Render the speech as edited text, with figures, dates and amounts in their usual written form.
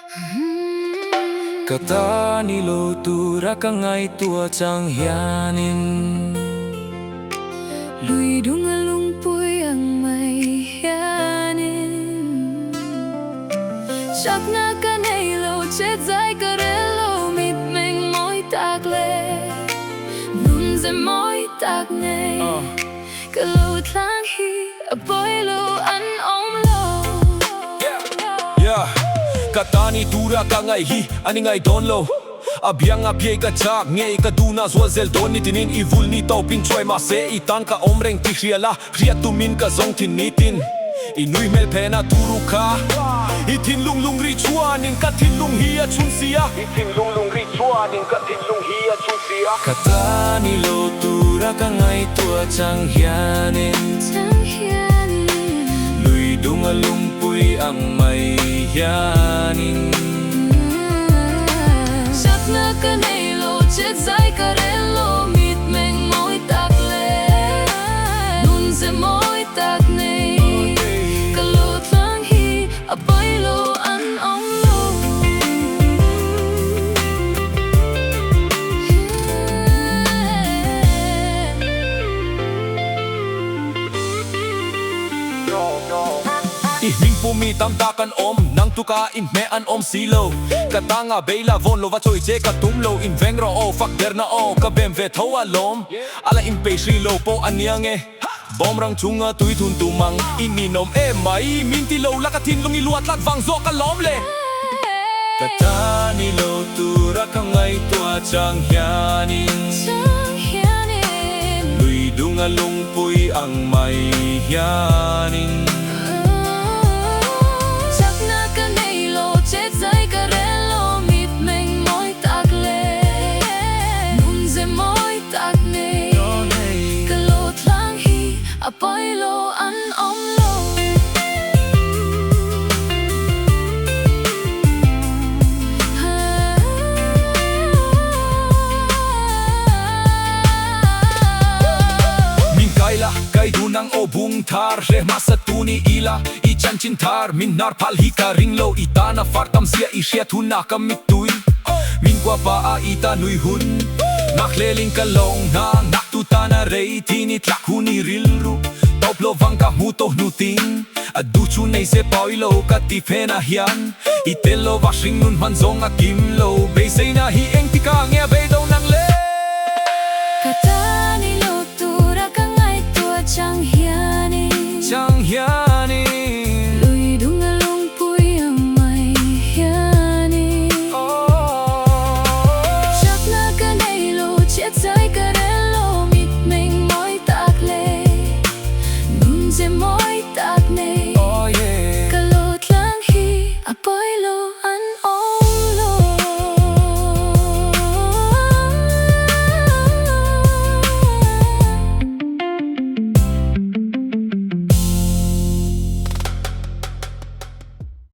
Ka ta ni lo tura ka ngaihtuah chang hianin. Lui dung a lungpui ang mai hianin. Chakna ka nei lo, chet zai ka rel lo, mitmeng mawi tak leh nun ze mawi tak nei. Ka lo tlang hi a pawi lo an awm lo. Yeah, ka ta ni tura ka ngaih hi a ni ngai dawn lo. A biang a piai ka chak ngei ka duhna zual zel dawn ni tinin i vul ni tawp in chuai mahse i tan ka awm reng ti hria la hriat tumin ka zawng thin nitin i nui hmel phen a turu kha i thinlung lung ri chuanin ka thinlung hi a chhun si a. I thinlung lung ri chuanin ka thinlung hi a chhun si a. Ka ta ni lo tura ka ngaihtuah chang hianin. Chang hianin. Lui dung a lungpui ang mai hianin. Chakna ka nei lo, chet zai ka rel lo, mitmeng mawi tak leh nun ze mawi tak nei. Ka lo tlang hi a pawi lo an awm lo. I hming pu mi tam tak an awm, nang tuka inhmeh an awm si lo. Ka tanga beila vawn lova chawi che ka tum lo, inveng rawh aw, fak derna aw, ka bem ve tho a lawm. A la inpeih hrih lo pawh a nia nge. Bawm rang chunga tui thun tum ang, i ninawm em mai, min ti lo la ka thinlung i luat tlat vang zawk a lawm le. Ka ta ni lo tura ka ngaihtuah chang hianin. Chang hianin. Lui dunga lungpui ang mai hianin. Chakna ka nei lo, chet zai ka rel lo, mitmeng mawi tak leh nun ze mawi tak nei. Ka lo tlang hi a pawi lo an awm lo. Min kai la, kai dun ang aw bung thar hle hmasa tu ni ila i chanchin thar min hnar phal hi ka ring lo i tana far tam zia i hriat hunah ka mittui min kua pa a i ta nui hun Ngak hlelin ka lo nghah ngak tu tana rei thi ni tlak hun i rilru tawp lo vang ka hmu tawh hnu ting a duh chu nei se pawi lo ka ti phenah hian i tel lova hringnun hman zawng a kim lo beiseina hi engtikah nge a bei.